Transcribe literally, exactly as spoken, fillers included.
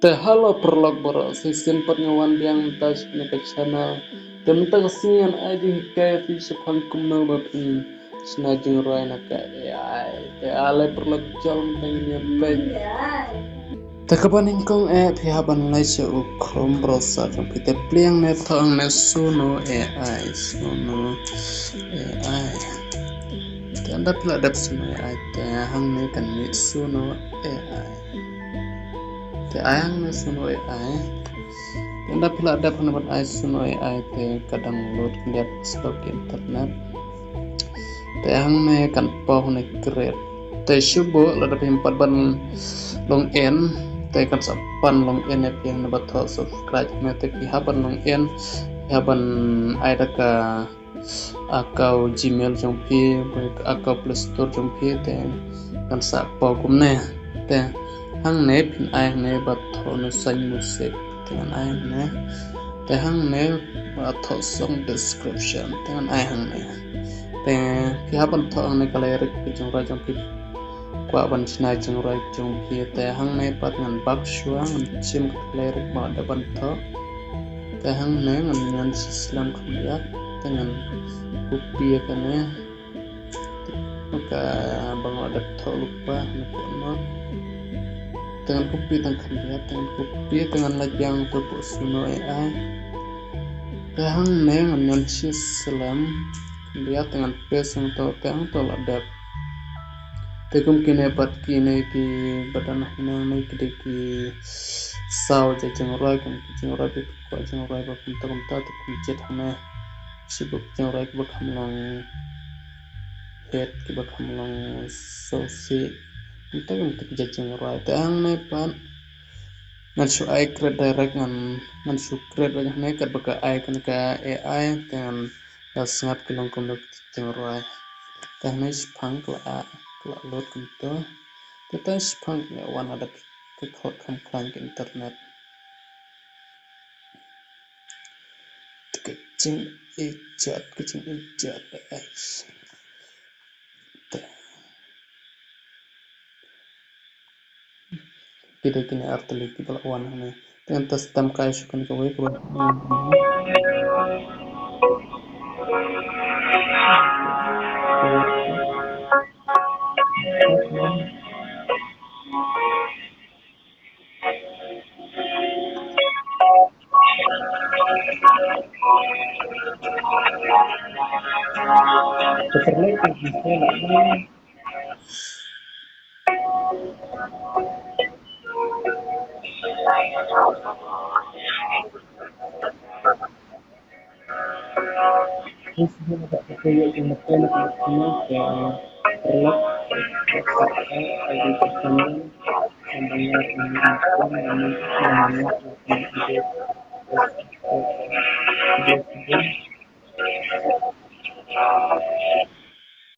Te hello paralok baroh, sa shisien pat nga wan biang mynta sha kane ka channel. Te mynta ka sngi ngan ai jinghikai ïa phi shaphang kumno ba phin shna jingrwai na ka A I. Te ale paralok, jong mynta ngin ïa peit. Te kaba nyngkong eh phi hap ban leit sha u Chrome browser jong phi, te plie hangne, thoh hangne suno A I, suno A I. Te ynda phi la dep suno A I, te hangne kan mih suno A I. Te ai hangne suno A I. Te ynda phi la dep hangne ban ai suno A I, te ka download khyndiat sha ka internet. Te hangne kan paw hangne create. Te shu buh lada phim pat ban long in, te kan sa pan long in ïa phi hangne ba thoh subscribe hangne, te phi hap ban long in, phi hap ban ai da ka account Gmail jong phi, account Play Store jong phi, te kan sa paw kumne. Te hangne phin ai hangne ba thoh na saiñ music, te ngan ai hangne. Te hangne ba thoh song description, te ngan ai hangne. Te phi hap ban thoh hangne ka lyric ka jingrwai jong phi, kwah ban shna jingrwai jong phi. Te hangne pat ngan back shuwa, ngan shim ka lyric ba dep ban thoh. Te hangne ngan ñion shi slem khyndiat, te ngan copy ïa kane. Kaba nga la dep thoh lypa na pdeng noh. Te ngan copy tang khyndiat, te ngan copy, te ngan leit biang to pdeng suno A I. Te hangne ngan ñion shi slem khyndiat, te ngan paste hangto, te hangto la dep. Te kum kine pat kine kiba don hangne ki dei ki saw ja jingrwai, kum ki jingrwai ba phi kwah jingrwai ba kumta kumta, te phin jied hangne. Shi buh jingrwai kiba kham long hit, kiba kham long sngewsih. Kumta kumta ki ja jingrwai. Te hangne pat ngan shu ai create direct, ngan, ngan shu create direct hangne katba ka ai kane ka A I, te ngan ïa sngap ki long kumno ki jingrwai. Te hangne shiphang ka la, ka la load kumto. Te tang shiphang ka la wan, lada ka khot kham khlaiñ ka internet. Te ka jingijat, ka jingijat, eh. Te ki dei kine ar tylli kiba la wan hangne. Te ngan test stem kai shuh kane kawei kaba.